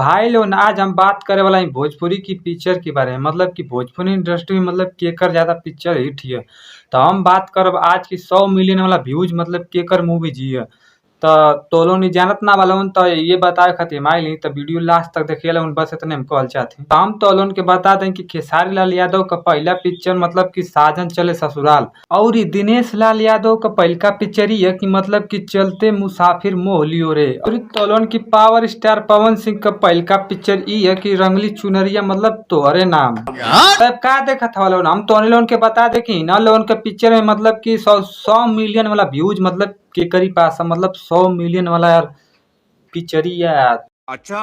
भाई लोगन, आज हम बात करे वाला हई भोजपुरी की पिक्चर के बारे में। मतलब कि भोजपुरी इंडस्ट्री में मतलब केकर ज्यादा पिक्चर हिट हिय। तो हम बात करब आज की 100 मिलियन वाला व्यूज मतलब केकर मूवी जी। तो लोग जानत ना वाला तो ये बतावे खातिर हम आइल। तो वीडियो लास्ट तक देखिए लोगन, बस इतने हम कहल चाहती। तो हम तो लोगन के बता दें कि खेसारी लाल यादव का पहला पिक्चर मतलब कि साजन चले ससुराल, और दिनेश लाल यादव का पहलका पिक्चर ही है कि मतलब कि चलते मुसाफिर मोह लियो रे। और तो लोगन की पावर स्टार पवन सिंह का पहलका पिक्चर ई है कि रंगली चुनरिया मतलब तोहरे नाम। तब का देखा था लोगन, हम तो लोगन के बता दे कि ना लोगन के पिक्चर में मतलब कि 100 मिलियन वाला व्यूज मतलब के करी पास, मतलब 100 मिलियन वाला यार पिक्चरिया। अच्छा,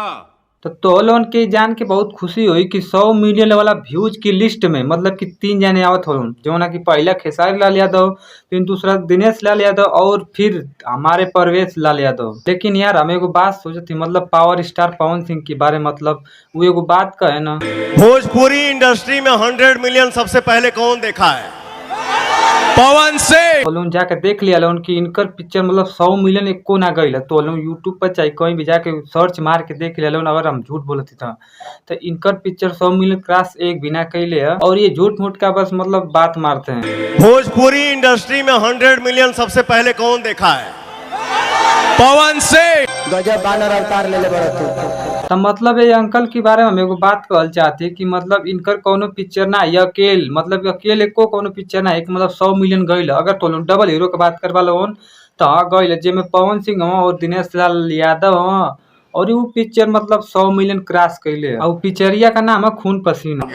तो लोगन के जान के बहुत खुशी हुई कि 100 मिलियन वाला व्यूज की लिस्ट में मतलब कि 3 जने आवत हो, जो कि पहला खेसारी लाल यादव, फिर दूसरा दिनेश लाल यादव और फिर हमारे परवेश लाल यादव। लेकिन यार हम एगो बात सोचती थी मतलब पावर स्टार पवन सिंह के बारे, मतलब वो एगो बात कहे ना, भोजपुरी इंडस्ट्री में 100 मिलियन सबसे पहले कौन देखा है? पवन सिंह। लोग जाके देख लिया लोगन की इनकर पिक्चर मतलब 100 मिलियन एको ना गई। तो लोग यूट्यूब पर चाहे कहीं भी जाके सर्च मार के देख लिया लोगन, अगर हम झूठ बोलते था तो इनकर पिक्चर 100 मिलियन क्रॉस एक बिना कैले है। और ये झूठ मूठ का बस मतलब बात मारते हैं। भोजपुरी इंडस्ट्री में 100 मिलियन सबसे पहले कौन देखा है? पवन सिंह। गजब बानर अवतार ले ले बड़ा तू। तो मतलब ये अंकल के बारे में हम एगो बात कहल चाहती कि मतलब इनकर कोनो पिक्चर ना ये अकेल, मतलब अकेले एको कोनो पिक्चर ना एक मतलब 100 मिलियन गईल। अगर तो डबल हीरो के बात करवा लोगन तो हाँ गईल, जेमे पवन सिंह हो और दिनेश लाल यादव हो, और वो पिक्चर मतलब 100 मिलियन क्रॉस कैले। और पिक्चरिया का नाम है खून पसीना।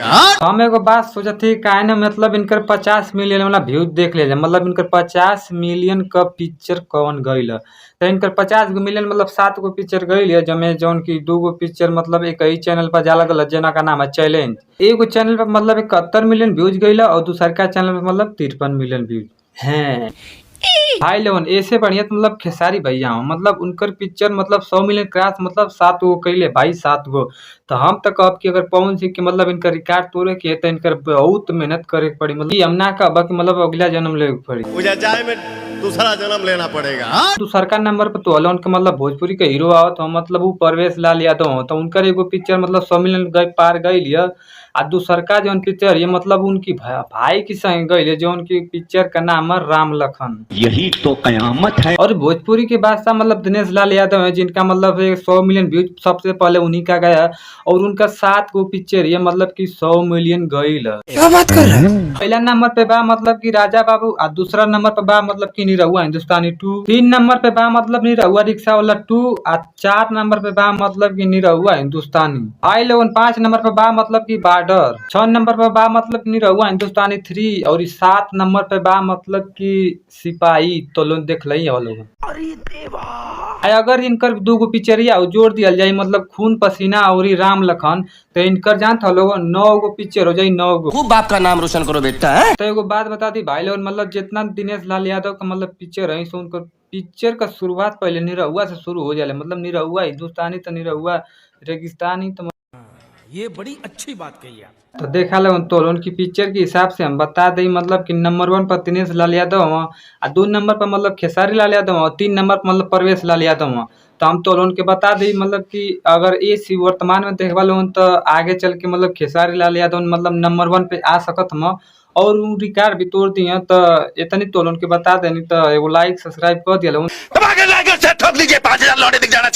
हम एगो बात सोचती काहे ना मतलब इनकर 50 मिलियन वाला व्यूज देख ले, मतलब इनकर 50 मिलियन का पिक्चर कौन गईल। तो इनकर 50 गो मिलियन मतलब 7 गो पिक्चर गईल है, जमे जौन की 2 गो पिक्चर मतलब एक ही चैनल पर जाला गल, जना का नाम है चैलेंज। एगो चैनल पर मतलब 71 मिलियन व्यूज गईल और दूसर का चैनल पर मतलब 53 मिलियन व्यूज हैं। भाई लोगन ऐसे बढ़िया तो मतलब खेसारी भैया हो, मतलब उनकर पिक्चर मतलब 100 मिलियन क्रॉस मतलब 7 गो कैले भाई, 7 गो। तो हम तो कहब कि अगर पवन सिंह के मतलब इनकर रिकॉर्ड तोड़े के है तो इनकर बहुत मेहनत करे के पड़ी। मतलब हम ना कहब कि मतलब अगला जन्म ले के पड़ी, मुझे जाए में दूसरा जन्म लेना पड़ेगा। दूसरका नंबर पर तो हलन के मतलब भोजपुरी के हीरो आवत हो, मतलब वो परवेश लाल यादव हो, तो उनकर एगो पिक्चर मतलब 100 मिलियन गए पार गई है। आ दूसरका जौन पिक्चर ये मतलब उनकी भाई के संग गई है, जो उनकी पिक्चर का नाम है राम लखन। यही तो कयामत है। और भोजपुरी के बादशाह मतलब दिनेश लाल यादव है, जिनका मतलब 100 मिलियन व्यूज सबसे पहले उन्हीं का गया और उनका 7 गो पिक्चर ये मतलब कि 100 मिलियन गई। क्या बात कर रहा है? पहला नंबर पे बा मतलब कि राजा बाबू, आ दूसरा नंबर पे बा मतलब कि निरहुआ हिंदुस्तानी 2, 3 नंबर पे बा मतलब निरहुआ रिक्शा वाला 2, आ 4 नंबर पे बा मतलब कि निरहुआ हिंदुस्तानी। भाई लोगन 5 नंबर पे बा मतलब कि बॉर्डर, 6 नंबर पे बा मतलब कि निरहुआ हिंदुस्तानी 3, और 7 नंबर पे बा मतलब कि सिपाही। तो लोग देख लही हो लोगन। अगर इनकर 2 गो पिक्चरिया जोड़ दिया जाए मतलब खून पसीना और राम लखन, तो इनकर जानत हो लोगन 9 गो पिक्चर हो जाई, 9 गो। खूब बाप का नाम रोशन करो बेटा। है तो एगो बात बता दी भाई लोगन, मतलब जितना दिनेश लाल यादव का मतलब पिक्चर है सो उनकर पिक्चर का शुरुआत पहले निरहुआ से शुरू हो जाए। मतलब निरहुआ हिंदुस्तानी तो निरहुआ रेगिस्तानी तो ये बड़ी अच्छी बात कही आप। तो देखा लोगन तो उनकी पिक्चर के हिसाब से हम बता दी मतलब कि नंबर 1 पर दिनेश लाल यादव हो, आ 2 नंबर पर मतलब खेसारी लाल यादव हो, 3 नंबर पर मतलब परवेश लाल यादव हो। तो हम तो उनके बता दी मतलब कि अगर ये सी वर्तमान में देखवा लोगन तो आगे चल के मतलब खेसारी लाल यादव मतलब नंबर 1 पे आ सकत हम और उ रिकॉर्ड भी तोड़ दिए। तो इतनी तो उनके बता देनी, तो एगो लाइक सब्सक्राइब कर दिया लोगन। ठोक लीजिए, 5000 लौटे दिख जाना।